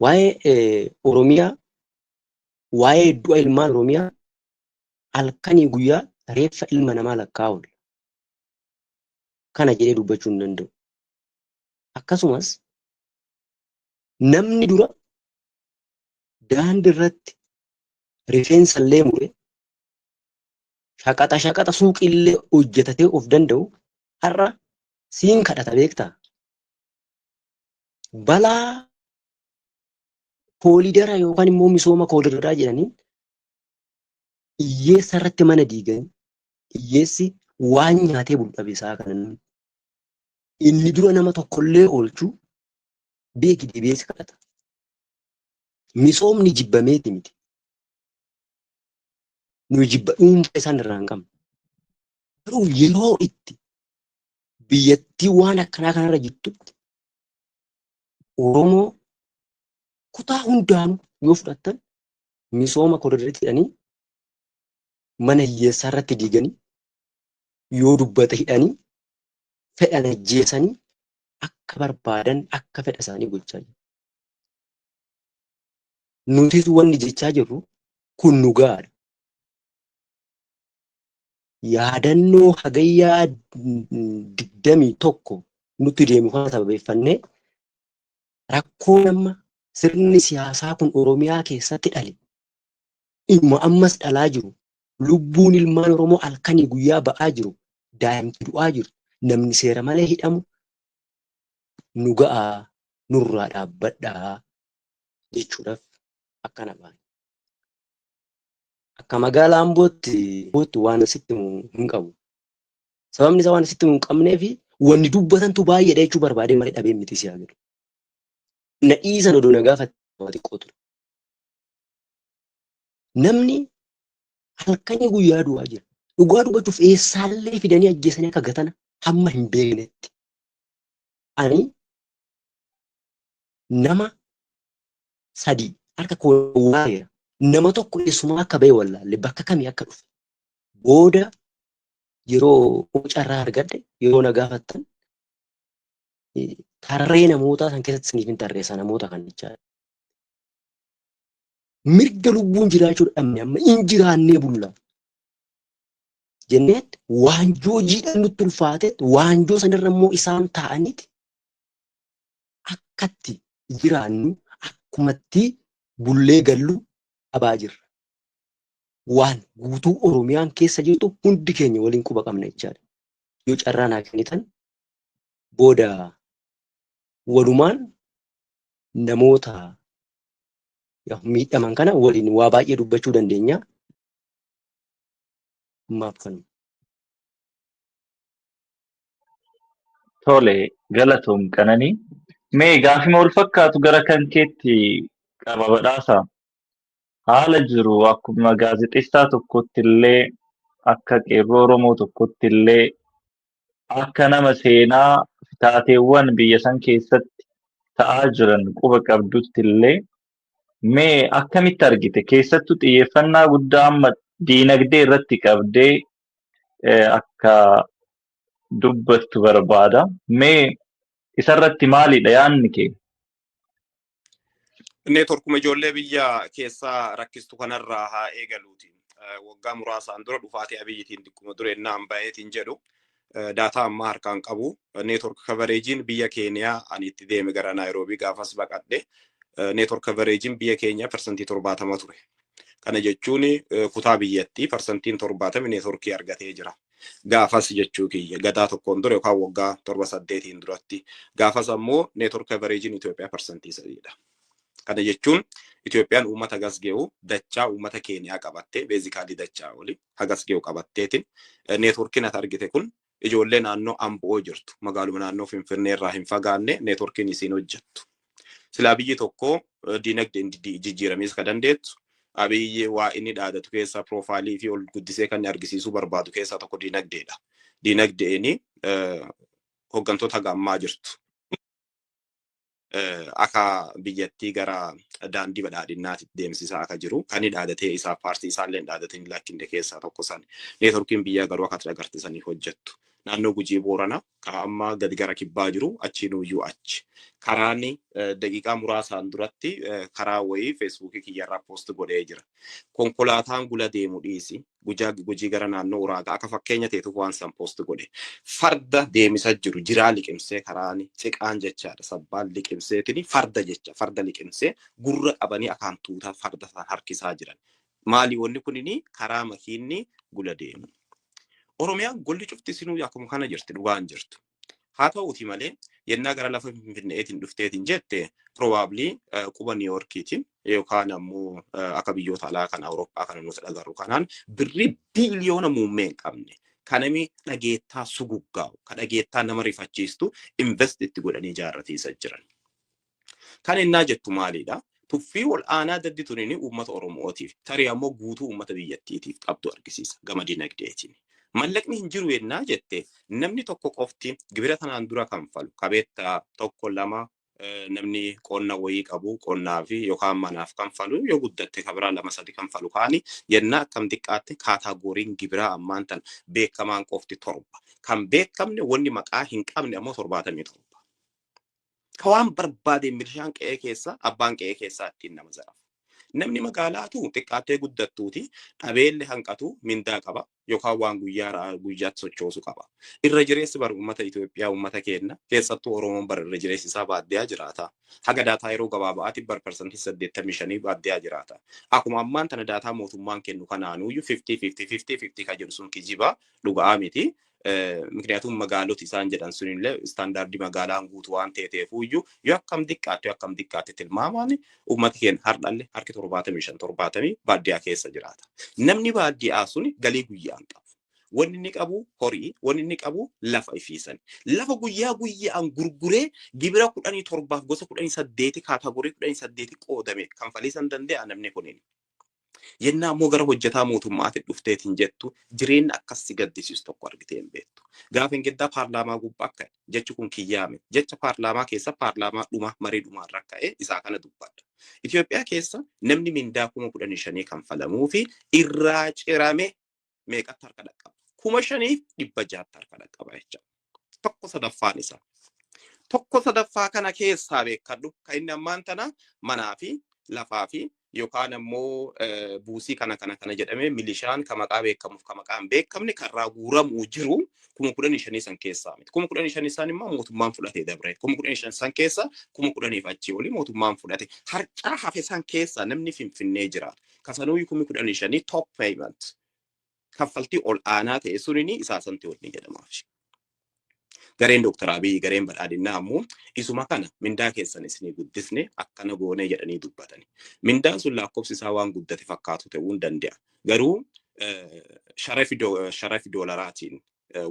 Waa'ee Oromiyaa, waa'ee du'a ilmaan Oromiyaa halkanii guyyaa reeffa ilma namaa lakkaa'u. Kana jedhee dubbachuu hin danda'u. Akkasumas namni dura daandii irratti rifeensa illee mure, shaqaxa shaqaxa suuqii illee hojjetatee of danda'u har'a siin kadhata, beektaa? Balaa koolidara yookaan immoo misooma koolidaraa jedhanii hiyyeessa irratti mana diiganii, hiyyeessi waan nyaatee bulu dhabe isaa kana namni. Inni dura nama tokkollee oolchuu beeki deebi'ee si kadhata. Misoomni jibbameeti miti. Nuyi jibba dhuunfaa isaan irraa hin qabnu. Garuu yeroo itti biyyattii waan akkanaa kanarra jirtutti Oromoo kutaa hundaanuu yoo fudhattan misooma koriidariitti hidhanii, mana hiyyeessaa irratti diiganii, yoo dubbate hidhanii, fedhan ajjeesanii, akka barbaadan akka fedha isaanii gochaa jiru. Nutis wanni jechaa jirru kun nu gahaadha. Yaadannoo Hagayyaa 21 nutti deemu kana sababeeffannee rakkoo nama sirni siyaasaa kun Oromiyaa keessatti dhale, dhimma ammas dhalaa jiru, lubbuun ilmaan Oromoo halkanii guyyaa ba'aa jiru, daa'imti du'aa jiru, namni seera malee hidhamu nu ga'aa, nurraa dhaabbadhaa jechuudhaaf akkana baane. Akka magaalaa Ambootti waan asitti himu hin qabu. Sababni isaa waan asitti himu hin qabneef wanni dubbatantu baay'eedha jechuu barbaadee malee dhabee miti si haa. Na dhiisan odoo na gaafatte waa xiqqoo ture. Namni halkanii guyyaa du'aa jira. Dhugaa dubbachuuf eessaallee fidanii ajjeesanii akka gatana hamma hin beeknetti. Ani nama sadii harka koo waareera. Nama tokko eessumaa akka ba'e wallaalle, bakka kamii akka dhufe. Booda yeroo carraa argadhe, yeroo na gaafattan, tarree namootaa san keessatti isiniif hin tarreessa namoota kan jechaadha. Mirga lubbuun jiraachuu dhabne, amma hin jiraannee bulla. Jenneet waanjoo jiidhaan nutti ulfaate, waanjoo sanirra immoo isaan taa'aniiti akkatti jiraannu akkumatti bullee gallu dhabaa jirra. Waan guutuu Oromiyaan keessa jirtu hundi keenya waliin quba qabna jechaadha. Yoo carraa naa kennitan booda walumaan namoota miidhaman kana waliin waa baay'ee dubbachuu dandeenya. Ammaaf kanuma. Tole, galatoom Qananii. Mee gaafima wal fakkaatu gara kan keetti qaba, Badhaasa. Haala jiru akkuma gaazexeessaa tokkotti illee, akka qeerroo Oromoo tokkotti illee, akka nama seenaa taateewwan biyya san keessatti ta'aa jiran quba qabdutti illee, mee akkamitti argite? Keessattuu xiyyeeffannaa guddaa amma diinagdee irratti qabdee akka dubbattu barbaada. Mee isarratti maalidha yaadni kee? Neetworkuma ijoollee biyya keessaa rakkistu kanarraa haa eegaluuti. Waggaa muraasaan dura dhufaatii Abiyyitiin xiqquma dura ennaan baheetiin jedhu, data ammaa harkaan qabu. Network coverageiin biyya Keeniyaa ani itti deeme gara Naayiroobii gaafas baqadhe. Network coverageiin biyya keenya 70% ture. Kana jechuun kutaa biyyattii 70% neetworkii argatee jira. Gaafas jechuu kiyya gadaa tokkoon dura yookaan waggaa 7 8n duratti. Gaafas ammoo network coverageiin Itoophiyaa 3%dha. Kana jechuun Itoophiyaan uummata hagas ge'u, dachaa uummata Keeniyaa qabattee, basically dachaa oli hagas ge'u qabatteetiin, neetworkiin ati argite kun ijoollee naannoo Amboo jirtu, magaaluma naannoo Finfinnee irraa hin fagaanne neetworkiin isiin hojjettu. Silaa biyyi tokko diinagdeen jijjiiramees ka dandeettu, Abiyyi waa inni dhaadatu keessaa, profile fi ol guddisee kan inni argisiisuu barbaadu keessaa tokko diinagdeedha. Diinagdeeni hooggantoota haga ammaa jirtu akka biyyattii gara daandii badhaadhinnaatti deemsisaa akka jiru kan inni dhaadatee isaa paartii isaallee dhaadatee lakkinne keessaa tokko san. Neetworkiin biyyaa garuu akka agarsiisanii hojjettu. Naannoo Gujii Booranaa ka amma gadi gara kibbaa jiru achiinuyyuu achi. Karaan daqiiqaa muraasaan duratti karaa wayii Feesbuukii kiyyarraa post godhee jira. Konkolaataan gula deemu dhiisi. Gujii gara naannoo Uraagaa akka fakkeenya ta'etu waan san post godhe. Farda deemisa jiru jiraa liqimsee karaan ciqaan jechaadha. Sabbaan liqimseetini farda jecha farda liqimsee gurra qabanii akaan tuutaa farda san harkisaa jiran. Maali wanni kunini karaa makiinni gula deemu. Oromiyaan golli cufti isinuu akkuma kana jirti dhugaan jirtu. Haa ta'uuti malee yennaa gara lafa Finfinneetiin dhufteetiin jette probably quba New Yorkiitiin yookaan ammoo akka biyyoota alaa kan Awurooppaa kana nuti agarru kanaan birrii biiliyoona muummee hin qabne kan namni dhageettaa suguggaa'u kan dhageettaa nama rifachiistu invest itti godhanii ijaarratiisa jiran. Kan innaa jettu maalidha? Tuffii ol aanaa daddi tunini uummata Oromootiif tarii ammoo guutuu uummata biyyattiitiif qabdu argisiisa gama dinagdeetiin. Mallaqni hin jiru yennaa jette namni tokko qofti gibira tanaan dura kanfalu kabeetta tokko lama namni qonna wayii qabu qonnaa fi yookaan manaaf kanfalu yoo guddatte kabiraa lama sadi kanfalu kaani yennaa akkam xiqqaatte categoryn gibiraa ammaan tan beekamaan qofti 7. Kan beekamne wanni maqaa hin qabne ammoo 77. Ka waan barbaade milishaan qe'ee keessa abbaan qe'ee keessaa ittiin nama zarafa. Namni magaalaatu xiqqaattee guddattuuti dhabeelle hanqatu mindaa qaba yookaan waan guyyaa guyyaatti sochoosu qaba. Irra jireessi bar uummata Itoophiyaa uummata keenya keessattuu Oromoon bar irra jireessi isaa baadiyyaa jiraata. Haga data yeroo gabaabaatti bar 85% baadiyyaa jiraata. Akkuma ammaan tana data mootummaan kennu kanaanuyyuu 50 50 50 50 kan jedhu sun kijiba dhugaa miti. Mikniyaatum magaaloti isaan jedhan sunillee standardii magaalaan guutuu waan ta'eefuyyuu yoo akkam xiqqaatte yoo akkam xiqqaatte tilmaamaan uummati keenya hardhalle harki 75 70 baadiyyaa keessa jiraata. Namni baadiyyaa sun galii guyyaan qabu. Wanni inni qabu horii, wanni inni qabu lafa ifiisan. Lafa guyyaa guyyaan gurguree gibira 17f gosa 18 category 18 qoodame kanfalii san danda'a namni kunin. Yennaa ammoo gara hojjetaa mootummaatti dhufteetiin jettu jireenya akkas si gaddisiisu tokko argitee hin beektu. Gaafa hin gaddaa paarlaamaa gubbaa akka jechi kun kiyyaame jecha paarlaamaa keessa paarlaamaa dhuma marii dhumaarra ka'ee isaa kana dubbadha. Itoophiyaa keessa namni mindaa 15,000 kanfalamuu fi irraa cirame meeqatti harka dhaqqaba? 5,600tti harka dhaqqaba jecha. Tokko sadaffaan isaa. Tokko sadaffaa kana keessaa beekadhu kan inni ammaan tana manaa fi lafaa fi yookaan ammoo buusii kana kana kana jedhamee milishaan ka maqaa beekamuuf ka maqaa hin beekamne karraa guuramuu jiru 15,000 san keessaa miti. 15,000 san immoo mootummaan fudhatee dabre. 15,000 san keessa 10,000f achii olii mootummaan fudhate. Harcaa hafe san keessa namni Finfinnee jiraatu. Kasanuyyuu 15,000 top payment kaffaltii ol aanaa ta'e sunini isaa santi wanni jedhamaaf. Gareen Dooktar Abiyyi gareen badhaadhinnaa ammoo isuma kana mindaa keessan isinii guddisne akkana goonee jedhanii dubbatani. Mindaan sun lakkoofsi isaa waan guddate fakkaatu ta'uu hin danda'a. Garuu sharafi doolaraatiin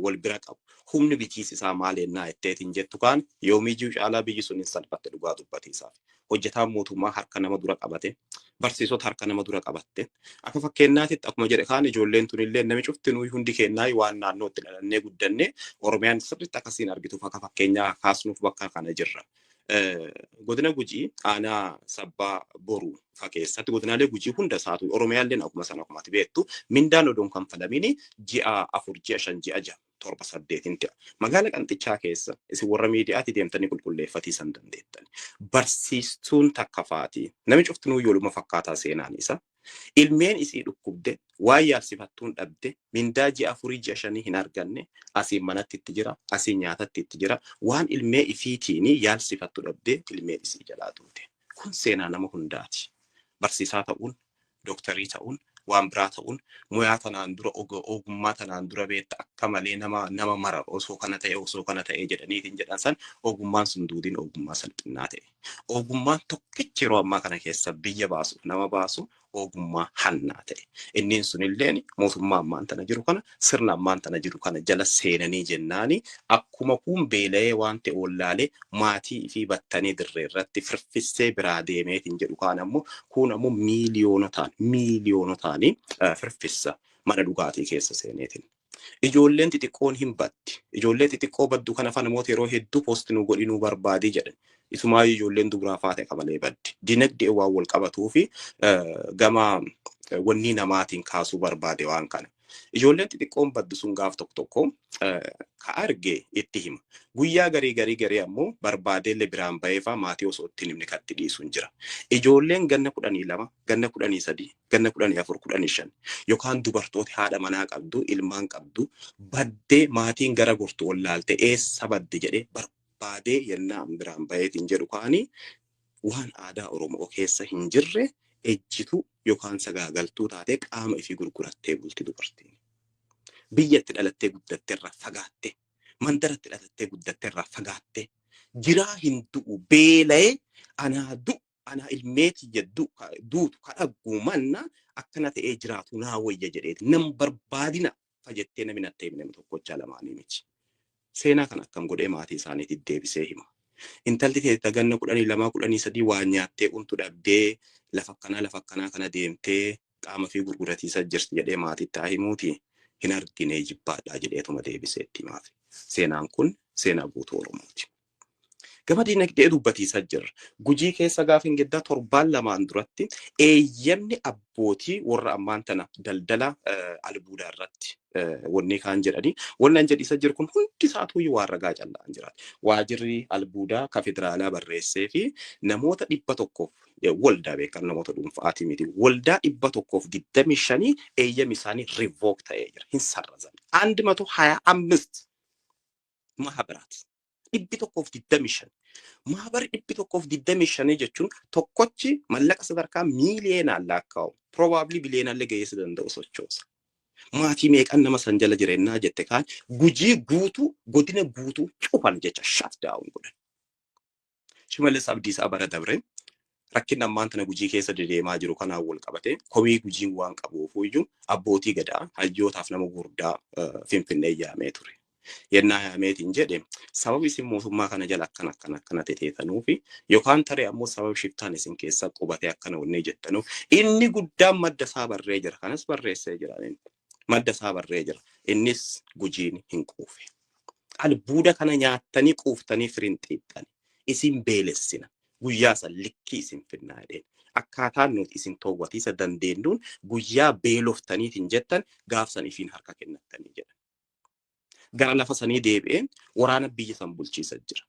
wal bira qabu. Humni bitiis isaa maal ennaa jetteetiin jettu kaan yoomiyyuu caalaa biyyi sun hin salphatte dhugaa dubbatiisaaf. Hojjetaan mootummaa harka nama dura qabate, barsiisota harka nama dura qabatte. Akka fakkeenyaatitti akkuma jedhe kaan ijoolleen tunillee nami cuftinuu hundi kennaa waan naannootti dhalannee guddanne Oromiyaan sirriitti akkasiin argituuf akka fakkeenyaa kaasnuuf bakka kana jirra. Godina Gujii aanaa Sabbaa Boruu fa keessatti godinaalee Gujii hunda isaatu Oromiyaalleen akkuma sana akkuma ati beektu mindaan odoon kanfalamiin ji'a 4 ji'a 5 ji'a 6 7 8 ta'a. Magaala Qanxichaa keessa isin warra miidiyaatti deemtanii qulqulleeffatii san dandeettan. Barsiistuun takka faati. Namni cuftinuu yooluma fakkaataa seenaan isa. Ilmeen isii dhukkubde waan yaalsifattuun dhabde mindaa ji'a 4 ji'a 5 hin arganne asiin manatti itti jira asiin nyaatatti itti jira waan ilmee ifiitiin yaalsifattu dhabde ilmeen isii jalaa duute. Kun seenaa nama hundaati. Barsiisaa ta'uun, dooktarii ta'uun, waan biraa ta'uun muyaa tanaan dura ogummaa tanaan dura beekta akka malee nama nama marar osoo kana ta'e osoo kana ta'e jedhaniitiin jedhan san ogummaan sun duudiin ogummaa salphinnaa ta'e. Ogummaan tokkichi yeroo ammaa kana keessa biyya baasuuf nama baasu ogummaa hannaa ta'e. Inniin sunilleen mootummaa ammaan tana jiru kana sirna ammaan tana jiru kana jala seenanii jennaani akkuma kun beela'ee waan ta'e wallaalee maatii fi battanii dirree irratti firfissee biraa deemeetiin jedhu kaan ammoo kun ammoo miiliyoonotaan miiliyoonotaanii firfissa mana dhugaatii keessa seeneetiin. Ijoolleen xixiqqoon hin baddi. Ijoollee xixiqqoo baddu kana fa namoota yeroo hedduu post nu godhi nu barbaadii jedhan. Isumaayyuu ijoolleen dubaraa faate qabalee baddi. Dinagdee waan wal qabatuu fi gama wanni namaatiin kaasuu barbaade waan kana. Ijoolleen xixiqqoon baddu sun gaaf tokko tokko ka arge itti hima. Guyyaa garii garii garii ammoo barbaadeellee biraan ba'eefaa maatii osoo itti himne katti dhiisuun jira. Ijoolleen ganna 12, ganna 13, ganna 14, 15 yookaan dubartoota haadha manaa qabdu, ilmaan qabdu baddee maatiin gara gortu wallaalte eessa badde jedhee barbaadee yennaa biraan ba'eetiin jedhu kaanii waan aadaa Oromoo keessa hin jirre ejjitu yookaan sagaagaltuu taatee qaama ifii gurgurattee bulti dubartiin. Biyyatti dhalattee guddatte irraa fagaatte, mandaratti dhalattee guddatte irraa fagaatte, jiraa hin du'u beela'ee anaa du'u anaa ilmeeti jedhu duutu kadhagguu manna akkana ta'ee jiraatu naa wayya jedheeti nam barbaadina fajettee namni natti hime nama tokkochaa lamaanii miti. Seenaa kan akkam godhee maatii isaaniitti deebisee hima. Intalli teetta ganna 12, 13 waa nyaattee untu dhabdee lafa akkanaa lafa akkanaa kana deemtee qaama fi gurguratiisa jirti jedhee maatiitti haa himuuti hin argine jibbaadhaa jedheetuma deebisee itti himaaf. Seenaan kun seenaa guutuu Oromooti. Gama dinagdee dubbatiisa jirra. Gujii keessa gaafa hin geddaa torbaan lamaan duratti eeyyamni abbootii warra ammaan tana daldala albuudaa irratti wanni kaan jedhanii wanni an jedhisa jiru kun hundi isaatu waan ragaa callaan jiraati. Waajirri albuudaa ka federaalaa barreessee fi namoota 100 waldaa beekan namoota dhuunfaati miti. Waldaa 125 eeyyami isaanii revoke ta'ee jira. Hin sarrazan. 125 ማህበራት 125. Maabari 125 jechuun tokkochi mallaqa sadarkaa miiliyeenaan lakkaa'u. Probably biliyeenaallee ga'eessa danda'u sochoosa. Maatii meeqan nama san jala jireenyaa jette kaan Gujii guutuu godina guutuu cufan jecha shut down godhan. Shimallis Abdiisaa bara dabre rakkinni ammaan tana Gujii keessa dedeemaa jiru kanaan wal qabate komii Gujiin waan qabuufuyyuu abbootii gadaa hayyootaaf nama gurguddaa Finfinnee yaamee ture. Yennaa yaameetiin jedhe sababa isin mootummaa kana jala akkana akkana akkana teteetanuufi yookaan taree ammoo sababa shiftaan isin keessa qubatee akkana wanni jettanuuf inni guddaan madda isaa barree jira. Kanas barreessee jira. Madda isaa barree jira. Innis Gujiin hin quufe. Albuuda kana nyaattanii quuftanii firiin xiixxani. Isin beelessina. Guyyaa san likkii isin finnaa jedheen. Akkaataan nuti isin toowwatiisa dandeenyuun guyyaa beeloftaniitiin jettan gaafsan ifiin harka kennattanii jedhan. Gara lafa sanii deebi'ee waraana biyya san bulchiisa jira.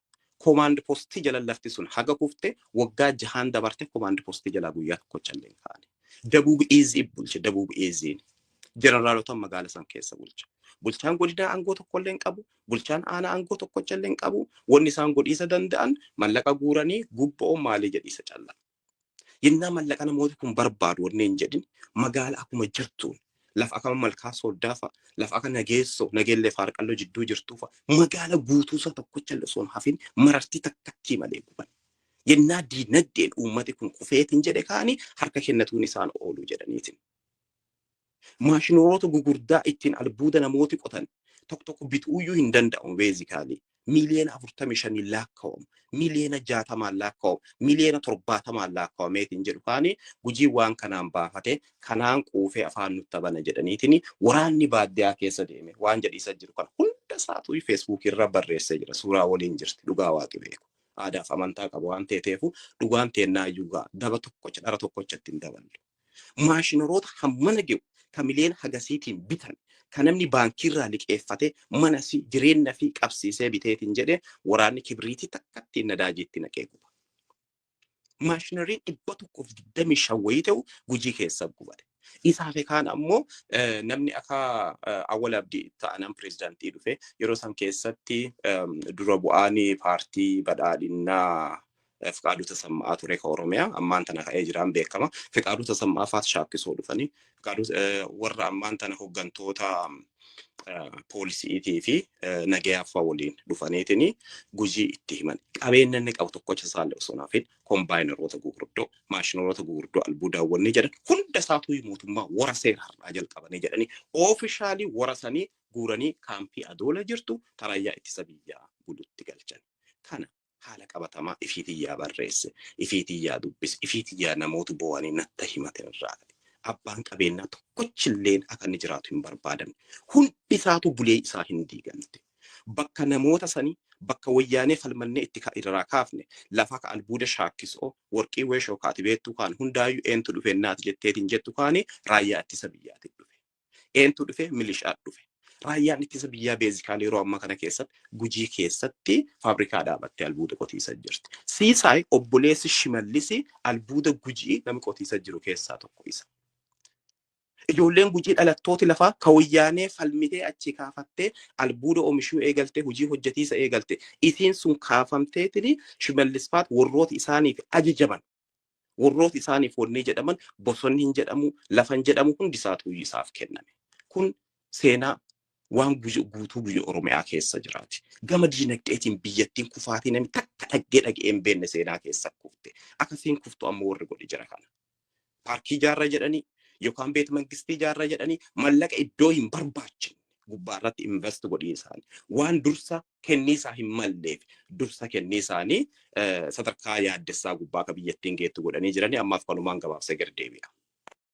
Command postii jala lafti sun haga kufte waggaa 6n dabarte command postii jalaa guyyaa tokkocha illee hin kaane. Dabuub Eezii bulche. Dabuub Eeziin jeneraalota magaala san keessa bulcha. Bulchaan godinaa aangoo tokko illee hin qabu. Bulchaan aanaa aangoo tokkocha illee hin qabu. Wanni isaan godhiisa danda'an mallaqa guuranii gubba'oo maalii jedhiisa callaa. Yennaa mallaqa namooti kun barbaadu wanni hin jedhin magaala akkuma jirtuun lafa akka Malkaa Sooddaa fa'a, lafa akka Nageessoo, Nageellee Faarqalloo jidduu jirtuu fa'a magaala guutuusaa tokkocha illee osoo hin hafin marartii takkattii malee guban. Yennaa diinagdeen uummati kun kufeetiin jedhe kaanii harka kennatuun isaan oolu jedhaniitiin. Maashinoota gugurdaa ittiin albuuda namooti qotan tokko tokko bituuyyuu hin danda'amu basically. Miiliyoona 45 lakkaa'amu, miiliyoona 60n lakkaa'amu, miiliyoona 70n lakkaa'ameetiin jedhu kaanii Gujii waan kanaan baafate kanaan quufee afaan nutti bana jedhaniitiin waraanni baadiyyaa keessa deeme waan jedhiisa jiru kana hunda isaatu Feesbuukii irra barreessee jira. Suuraa waliin jirti dhugaa waaqi beeku. Aadaaf amantaa qabu waan ta'eefu dhugaan teennaayyuu ga'a daba tokkocha dhara tokkocha ittiin daballu. Maashinaroota hammana ge'u ka miliyoona hagasiitiin bitan ka namni baankiirraa liqeeffate mana si jireenya fi qabsiisee biteetiin jedhe waraanni kibriitii takkatti nadaajiitti naqee guba. Maashinariin 125 wayii ta'u Gujii keessa gubate. Isaa fi kaan ammoo namni akka Awwal Abdii ta'anan pirezidaantii dhufe yeroo san keessatti dura bu'aan paartii badhaadhinnaa Fiqaaduu Tasammaa ture ka Oromiyaa ammaan tana ka'ee jiraan beekama. Fiqaaduu Tasammaa faas Shaakkisoo dhufanii Fiqaaduu warra ammaan tana hooggantoota poolisiitii fi nagayaaf waliin dhufaniitiin Gujii itti himan. Qabeenya inni qabu tokkocha isaallee osoo hin hafin kombaayinaroota gurguddoo, maashinoota gurguddoo albuudaawwan jedhan hunda isaatu mootummaa wara seera har'aa jalqabanii jedhanii officially warasanii guuranii kaampii Adoola jirtu raayyaa ittisa biyyaa bulutti galchan. Kana haala qabatamaa ifiitiyyaa barreesse, ifiitiyyaa dubbise, ifiitiyyaa namoota bo'anii natta himatan irraa ta'e. Abbaan qabeenyaa tokkochilleen akka inni jiraatu hin barbaadamne. Hundi isaatu bulee isaa hin diigamte. Bakka namoota sanii bakka wayyaanee falmannee itti irraa kaafne lafa akka albuuda Shaakkisoo warqii weeshoo kaati beektuu kaan hundaayyuu eentu dhufennaati jetteetiin jettu kaani raayyaa ittisa biyyaatiin dhufe. Eentu dhufe? Milishaa dhufe. Raayyaan ittisa biyyaa basically yeroo ammaa kana keessatti Gujii keessatti faabrikaa dhaabattee albuuda qotiisa jirti. Siisaay obboleessi Shimallisi albuuda Gujii namni qotiisa jiru keessaa tokko isa. Ijoolleen Gujii dhalattooti lafaa ka Wayyaanee falmitee achi kaafattee albuuda oomishuu eegalte, hojii hojjetiisa eegalte. Isiin sun kaafamteetini Shimallis faat warroota isaaniif ajajaman, warroota isaaniif wanni jedhaman, bosonni hin jedhamu, lafa hin jedhamu, hundi isaatu isaaf kenname. Kun seenaa waan guutuu biyya Oromiyaa keessa jiraati. Gama diinagdeetiin biyyattiin kufaatii namni takka dhaggee dhaga'ee hin beekne seenaa keessa kufte. Akkasiin kuftu ammoo warri godhe jira kana. Paarkii ijaarra jedhanii yookaan beet mangistii ijaarra jedhanii mallaqa iddoo hin barbaachifne gubbaarratti invest godhii isaanii waan dursa kennii isaa hin malleef dursa kennii isaanii sadarkaa yaaddessaa gubbaa akka biyyattiin geettu godhanii jiranii. Ammaaf kanumaan gabaabsee gad deebi'a.